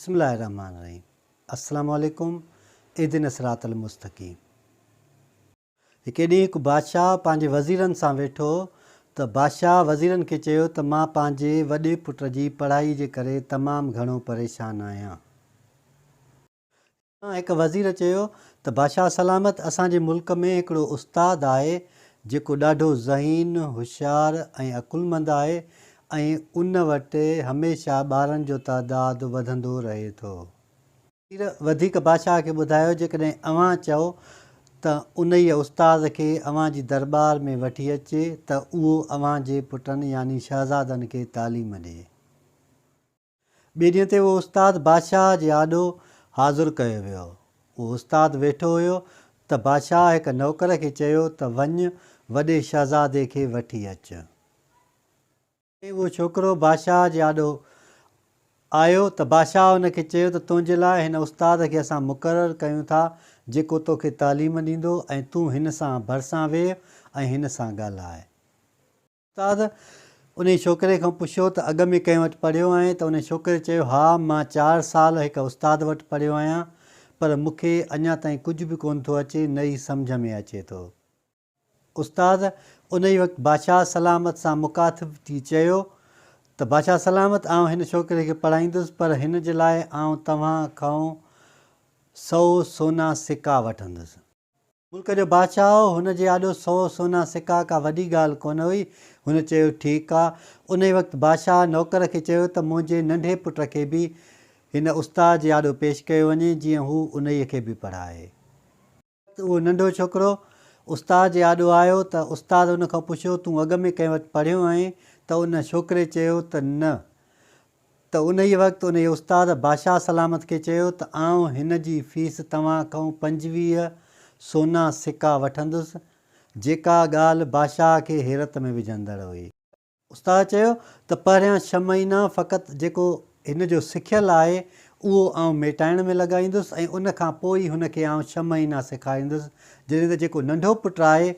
بسم الله الرحمٰن الرحيم السلام عليڪم اهدنا الصراط المستقيم هڪ ڏينهن هڪ بادشاهه پنهنجي وزيرن سان ويٺو هو ته بادشاهه وزيرن کي چيو ته مان پنهنجي وڏي پٽ جي پڙهائي جي ڪري تمام گهڻو پريشان آهيان. هڪ وزير چيو ته بادشاهه سلامت اسان جي ملڪ ۾ هڪڙو استاد آهي جيڪو ڏاڍو ذهين، هوشيار ۽ عقلمند آهي ۽ ان وٽ هميشه ٻارن جو تعداد وڌندو رهي ٿو. وزير وڌيڪ بادشاهه کي ٻڌايو جيڪڏهن اوهان چئو ته انهيء استاد کي اوهان جي درٻار ۾ وٺي اچي ته اهو اوهان جي پٽن يعني شهزادن کي تعليم ڏئي. ٻئي ڏينهن تي اهو استاد بادشاهه جي آڏو حاضر ڪيو ويو. اهو استاد ويٺو هيو ته بادشاهه هڪ نوڪر کي چيو ته وڃ وڏي شهزادي کي وٺي اچ. اهو ڇوڪرو بادشاهه جي آڏو آيو ته بادشاهه ان کي چيو ته تنهنجي لاء هن استاد کي اسان مقرر ڪيون ٿا جيڪو توکي تعليم ڏيندو ۽ تون هن سان ڀرسان ويهه ۽ هن سان ڳالهاء. استاد انهي ڇوڪري کان پڇيو ته اڳ ۾ ڪنهن وٽ پڙهيو آهين ته انهي ڇوڪري چيو ها مان چار سال هڪ استاد وٽ پڙهيو آهيان پر مون کي اڃا تائين ڪجهه به ڪونه ٿو اچي نه ئي سمجهه ۾ اچي ٿو. استاد انهي وقت بادشاهه سلامت سان مخاطب ٿي چيو ته بادشاهه سلامت آئون هن ڇوڪري کي پڙهائيندس پر هن جي لاء آئون توهان کان سئو سونا سڪا وٺندس. ملڪ جو بادشاهه هو، هن جي آڏو سئو سونا سڪا ڪا وڏي ڳالهه ڪونه هئي. هن چيو، ٺيڪ آ. انهيء وقت بادشاهه نوڪر کي چيو ته منهنجي ننڍي پٽ کي به هن استاد جي آڏو پيش ڪيو وڃي، جيئن هو انهيء کي به پڙهائي. اهو ننڍو ڇوڪرو استاد جي آڏو آيو ته استاد ان کان پڇيو، تون اڳ ۾ ڪنهن وٽ پڙهيو آهين؟ ته ان ڇوڪري چيو ته نه. ته انهيء وقت انهيء استاد بادشاهه سلامت کي چيو ته آئون هن جي فيس توهان کان 25 سونا سڪا وٺندس، جيڪا ڳالهه بادشاهه کي حيرت ۾ وجهندڙ هئي. استاد چيو ته پهريان ڇهه مهينا فقط جيڪو هن جو سکيل آهي، اهو آئون ميٽائڻ ۾ لڳائيندس ۽ ان کان پوء ئي هن کي آئون ڇهه مهينا سيکاريندس، جڏهن ته جيڪو ننڍو پٽ آهي،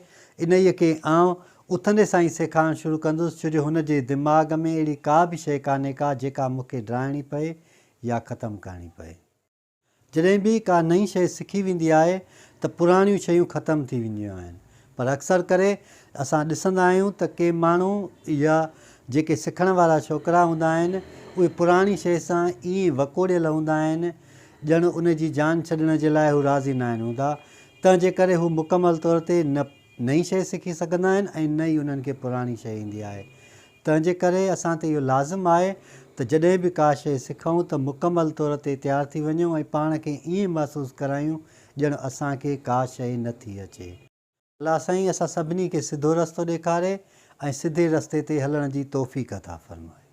انهيء کي آئون اٿندي سان ئي سيکارڻ شروع ڪندس، ڇو جو هن جي دماغ ۾ اهڙي ڪا به شيء ڪانهي ڪا جيڪا مون کي ڊاهڻي پئي يا ختم ڪرڻي پئي. جڏهن به ڪا نئين شيء سکي ويندي آهي ته پراڻيون شيون ختم ٿي وينديون آهن، پر اڪثر ڪري اسان ڏسندا آهيون ته ڪي ماڻهو يا جيڪي سکڻ وارا ڇوڪرا هوندا آهن، اهي پراڻي شيء سان ائين وڪوڙيل هوندا آهن ڄڻ ان جي جان ڇڏڻ جي لاء هو راضي ناهن هوندا، تنهن جي ڪري هو مڪمل طور تي نه. نئين شيء سکي سگهندا آهن ۽ نه ئي انهن کي پراڻي شيء ايندي آهي. تنهن جي ڪري اسان تي اهو لازم آهي ته جڏهن به ڪا شيء سکون ته مڪمل طور تي تيار ٿي وڃون ۽ پاڻ کي ائين محسوس ڪرايون ڄڻ اسان کي ڪا شيء نه ٿي اچي. الله سائين اسان سڀني کي سڌو رستو ڏيکاري ۽ سڌي رستي تي هلڻ جي توفيق عطا فرمائي.